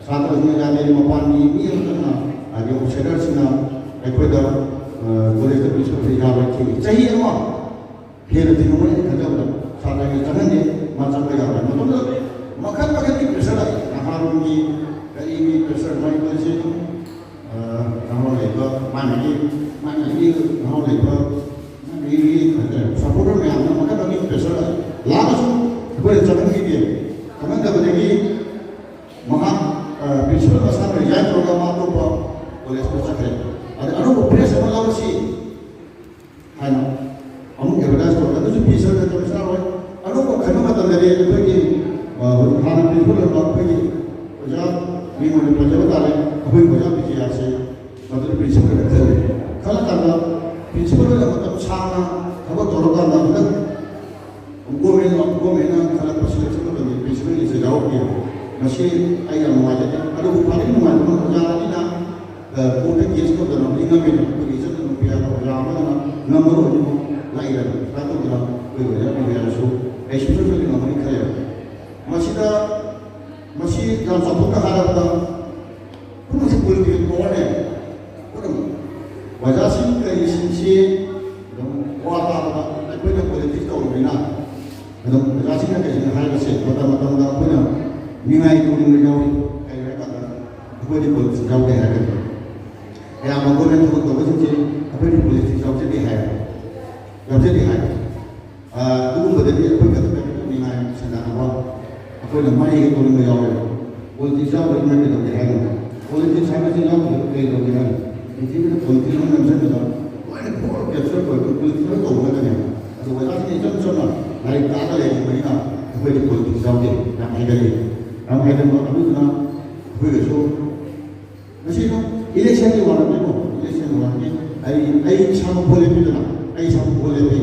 ꯁꯥꯇ꯭ꯔꯁꯤꯡꯅ ꯌꯥꯗꯦ, ꯃꯄꯥꯟꯒꯤ ꯃꯤ ꯑꯃꯈꯛꯅ ꯍꯥꯏꯗꯤ ꯑꯥꯎꯠꯁꯥꯏꯗꯔꯁꯤꯡꯅ ꯑꯩꯈꯣꯏꯗ ꯀꯣꯂꯦꯖꯇ ꯄ꯭ꯔꯤꯟꯁꯤꯄꯥꯜꯁꯦ ꯌꯥꯔꯣꯏ ꯊꯤꯡꯉꯤ꯫ ꯆꯍꯤ ꯑꯃ ꯍꯦꯟꯅ ꯊꯤꯡꯉꯝꯒꯅꯤ ꯑꯩ ꯈꯟꯖꯕꯗ꯫ ꯁꯥꯇ꯭ꯔꯒꯤ ꯆꯪꯍꯟꯗꯦ, ꯃꯥ ꯆꯪꯕ ꯌꯥꯔꯣꯏ꯫ ꯃꯇꯝꯗꯨꯗ ꯃꯈꯜ ꯃꯈꯜꯒꯤ ꯄ꯭ꯔꯦꯁꯔ ꯂꯥꯛꯏ꯫ ꯅꯍꯥꯔꯣꯜꯒꯤ ꯀꯔꯤꯒꯤ ꯄ꯭ꯔꯦꯁꯔ, ꯃꯅꯤꯄꯨꯔꯁꯦ ꯑꯗꯨꯝ ꯅꯍꯥꯔꯣꯜ ꯂꯩꯕ, ꯃꯥꯏ ꯃꯥꯏꯒꯤ ꯃꯥꯏ ꯃꯥꯏꯒꯤ ꯅꯍꯥꯔꯣꯜ ꯂꯩꯕ, ꯃꯥꯏ ꯃꯥꯏꯒꯤ ꯀꯩ ꯍꯥꯏꯇꯥꯔꯦ, ꯁꯄꯣꯔꯇꯔ ꯃꯌꯥꯝꯅ ꯃꯈꯜ ꯃꯈꯜꯒꯤ ꯄ꯭ꯔꯦꯁꯔ ꯂꯥꯛꯏ꯫ ꯂꯥꯛꯑꯒꯁꯨ ꯑꯩꯈꯣꯏꯅ ꯆꯪꯍꯟꯈꯤꯗꯦ꯫ ꯆꯪꯍꯟꯗꯕꯗꯒꯤ ꯃꯍꯥꯛ ꯄ꯭ꯔꯤꯟꯁꯤꯄꯥꯜ ꯃꯁꯥꯅ ꯔꯤꯖꯥꯏꯟ ꯇꯧꯔꯒ ꯃꯥ ꯑꯇꯣꯞꯄ ꯀꯣꯂꯦꯖꯇ ꯆꯠꯈ꯭ꯔꯦ꯫ ꯑꯗ ꯑꯅꯧꯕ ꯐ꯭ꯔꯦꯁ ꯑꯃ ꯂꯧꯔꯁꯤ ꯍꯥꯏꯅ ꯑꯃꯨꯛ ꯑꯦꯗꯚꯔꯇꯥꯏꯁ ꯇꯧꯔꯒ, ꯑꯗꯨꯁꯨ ꯄꯤ ꯁꯔ ꯀꯃꯤꯁꯅꯔ ꯑꯣꯏ꯫ ꯑꯅꯧꯕ ꯈꯟꯕ ꯃꯇꯝꯗꯗꯤ ꯑꯩꯈꯣꯏꯒꯤ ꯍꯧꯖꯤꯛ ꯍꯥꯟꯅ ꯄ꯭ꯔꯤꯟꯁꯤꯄꯥꯜ ꯑꯣꯏꯔꯝꯕ ꯑꯩꯈꯣꯏꯒꯤ ꯑꯣꯖꯥ ꯃꯤꯡ ꯑꯣꯏꯅ ꯄꯟꯖꯕ ꯇꯥꯔꯦ, ꯑꯩꯈꯣꯏꯒꯤ ꯑꯣꯖꯥ ꯕꯤꯖꯌꯥꯁꯦ ꯃꯗꯨꯗ ꯄ꯭ꯔꯤꯟꯁꯤꯄꯥꯜ ꯑꯣꯏꯅ ꯈꯜꯂꯤ꯫ ꯈꯜꯂꯀꯥꯟꯗ ꯄ꯭ꯔꯤꯟꯁꯤꯄꯥꯜ ꯑꯣꯏꯅ ꯃꯇꯝ ꯁꯥꯡꯅ ꯊꯕꯛ ꯇꯧꯔꯀꯥꯟꯗ ꯍꯟꯗꯛ ꯒꯣꯔꯃꯦꯟ ꯒꯣꯔꯃꯦꯟꯅ ꯈꯜꯂꯛꯄ ꯁꯤꯂꯦꯛꯁꯟ ꯃꯇꯝꯗ ꯄ꯭ꯔꯤꯟꯁꯤꯄꯥꯜꯒꯤꯁꯦ ꯌꯥꯎꯔꯛꯇꯦ꯫ ꯃꯁꯤ ꯑꯩ ꯌꯥꯝ ꯅꯨꯡꯉꯥꯏꯖꯗꯦ꯫ ꯑꯗꯨꯕꯨ ꯐꯔꯦ, ꯅꯨꯡꯉꯥꯏꯇꯕ ꯑꯣꯖꯥ ꯑꯅꯤꯅ ꯀꯣꯔꯠꯇ ꯀꯦꯁ ꯇꯧꯗꯅ ꯏꯪꯉꯝꯃꯦꯅ ꯑꯩꯈꯣꯏꯒꯤ ꯏꯆꯟ ꯅꯨꯄꯤ ꯍꯥꯏꯕ ꯑꯣꯖꯥ ꯑꯃꯅ ꯉꯝꯃꯔꯣꯏ ꯑꯗꯨꯕꯨ ꯂꯥꯛꯏꯗꯅ ꯁꯨꯃꯥꯏꯅ ꯇꯧꯗꯅ ꯑꯩꯈꯣꯏ ꯑꯣꯖꯥ ꯄꯤꯕ ꯍꯥꯏꯔꯁꯨ ꯑꯩ ꯁꯨꯡꯁꯣꯏ ꯁꯣꯏꯗꯅ ꯉꯝꯒꯅꯤ ꯈꯜꯂꯦꯕ꯫ ꯃꯁꯤꯗ ꯃꯁꯤ ꯌꯥꯝ ꯆꯥꯎꯊꯣꯛꯅ ꯍꯥꯏꯔꯕꯗ ꯄꯨꯝꯅꯃꯛꯁꯦ ꯄꯣꯂꯤꯇꯤꯀꯦꯜ ꯄꯋꯥꯔꯅꯦ꯫ ꯄꯨꯝꯅꯃꯛ ꯑꯣꯖꯥꯁꯤꯡ ꯀꯔꯤꯁꯤꯡꯁꯤ ꯑꯗꯨꯝ ꯋꯥ ꯇꯥꯕꯗ ꯑꯩꯈꯣꯏꯅ ꯄꯣꯂꯤꯇꯤꯛꯁ ꯇꯧꯔꯕꯅꯤꯅ ꯑꯗꯨꯝ ꯑꯣꯖꯥꯁꯤꯡꯅ ꯀꯔꯤꯁꯤꯡꯅ ꯍꯥꯏꯕꯁꯦ ꯃꯇꯝ ꯃꯇꯝꯗ ꯑꯩꯈꯣꯏꯅ ꯅꯤꯡꯉꯥꯏ ꯇꯧꯅꯤꯡꯕ ꯌꯥꯎꯏ꯫ ꯀꯩꯒꯤꯅꯣ ꯍꯥꯏ ꯀꯥꯟꯗ ꯑꯩꯈꯣꯏꯗꯤ ꯄꯣꯂꯤꯇꯤꯛꯁ ꯌꯥꯎꯗꯦ ꯍꯥꯏꯔꯒꯗꯤ ꯑꯌꯥꯝꯕ ꯒꯣꯔꯃꯦꯟ ꯊꯕꯛ ꯇꯧꯕꯁꯤꯡꯁꯤ ꯑꯩꯈꯣꯏꯗꯤ ꯄꯣꯂꯤꯇꯤꯛꯁ ꯌꯥꯎꯖꯗꯦ ꯍꯥꯏ, ꯌꯥꯎꯖꯗꯦ ꯍꯥꯏ꯫ ꯑꯗꯨꯒꯨꯝꯕꯗꯗꯤ ꯑꯩꯈꯣꯏ ꯈꯛꯇ ꯅꯤꯡꯉꯥꯏ ꯁꯦꯟꯅꯅꯕ ꯑꯩꯈꯣꯏꯅ ꯃꯥꯏ ꯍꯦꯛ ꯇꯧꯅꯤꯡꯕ ꯌꯥꯎꯋꯦꯕ꯫ ꯄꯣꯂꯤꯇꯤꯛꯁ ꯌꯥꯎꯗ꯭ꯔꯗꯤ ꯅꯣꯏ ꯀꯩꯗꯧꯒꯦ ꯍꯥꯏꯅꯣ? ꯄꯣꯂꯤꯇꯤꯛꯁ ꯍꯥꯏꯕꯁꯤ ꯌꯥꯎꯗ꯭ꯔꯗꯤ ꯀꯩꯗꯧꯒꯦ ꯍꯥꯏꯅꯣ? ꯄ꯭ꯔꯤꯊꯤꯕꯤꯗ ꯄꯣꯂꯤꯇꯤꯛꯁ ꯑꯃ ꯅꯝꯁꯤꯟꯕꯗ ꯂꯣꯏꯅ ꯄꯨꯔꯥ ꯀꯦꯞꯆꯔ ꯇꯧꯔꯒ ꯄꯣꯂꯤꯇꯤꯛꯁ ꯂꯣꯏ ꯇꯧꯕ ꯉꯥꯛꯇꯅꯦ꯫ ꯑꯗꯣ ꯑꯣꯖꯥꯁꯤꯡꯅ ꯏꯆꯝ ꯆꯝꯅ ꯂꯥꯏꯔꯤꯛ ꯇꯥꯛꯑꯒ ꯂꯩꯔꯤꯕꯅꯤꯅ ꯑꯩꯈꯣꯏꯗꯤ ꯄꯣꯂꯤꯇꯤꯛꯁ ꯌꯥꯎꯗꯦ꯫ ꯌꯥꯝ ꯍꯩꯒꯜꯂꯤ꯫ ꯌꯥꯝ ꯍꯩꯒꯟꯕ ꯑꯗꯨꯗꯨꯅ ꯑꯩꯈꯣꯏꯒꯁꯨ ꯉꯁꯤ ꯑꯗꯨꯝ ꯏꯂꯦꯛꯁꯟꯒꯤ ꯋꯥ ꯅꯠꯇꯦꯀꯣ, ꯏꯂꯦꯛꯁꯟꯒꯤ ꯋꯥ ꯅꯠꯇꯦ꯫ ꯑꯩ, ꯑꯩ ꯏꯁꯥꯃꯛ ꯚꯣꯠ ꯂꯦꯞꯄꯤꯗꯅ, ꯑꯩ ꯏꯁꯥꯃꯛ ꯚꯣꯠ ꯂꯦꯞꯄꯤ꯫